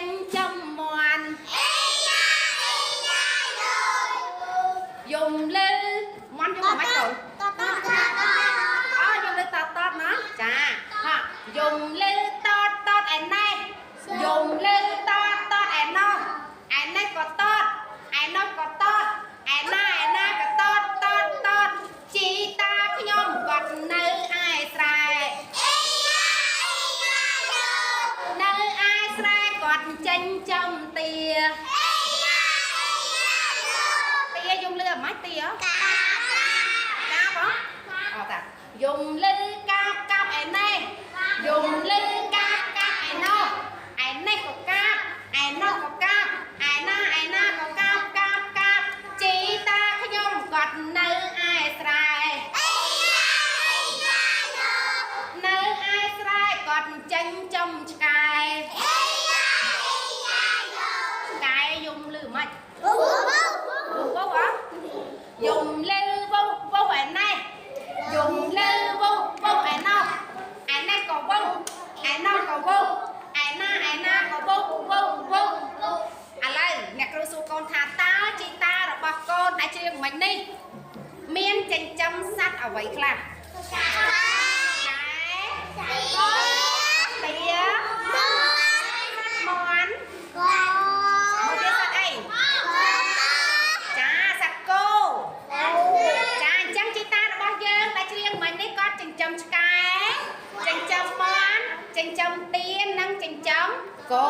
ញ្ចឹមមាន់ យំលឺមាន់យំមិនម៉េចកូន តតតត អូយំលឺតតតណាចាហ่ะយំលឺតតតឯណេះយំលឺតតតឯណោះឯណេះក៏តតឯណោះក៏តតឯណាឯណាក៏តតតតតជីតាខ្ញុំគាត់នៅឯស្រែនៅឯស្រែគាត់ចិញ្ចឹមទាទាយំលឺអាម៉េចទា កា កាបហ៎អត់តាយំលឺកាបកាបឯណេះយំលឺកាបកាបឯណោះឯណេះក៏កាបឯណោះក៏កាបឯណាឯណាក៏កាបកាបកាបជីតាខ្ញុំគាត់នៅឯស្រែនៅឯស្រែគាត់ចិញ្ចឹមឆ្កែឆ្កែយំលឺម៉េច វូវូ វូវហ៎យំលឺវូវូឯណេះយំលឺវូវូឯណោះឯណេះក៏វូឯណោះក៏វូឯណាឯណាក៏វូវូវូឥឡូវអ្នកគ្រូសួរកូនថាតើជីតារបស់កូនដែលច្រៀងមិញនេះមានចិញ្ចឹមសត្វអ្វីខ្លះ កា ឆ្កែ ទា ទាមាន់ កោ មួយទៀតសត្វអីចាសត្វគោ ចាអញ្ចឹងជីតារបស់យើងដែលច្រៀងមិញនេះគាត់ចិញ្ចឹមឆ្កែចិញ្ចឹមមាន់ចិញ្ចឹមទានិងចិញ្ចឹមគោ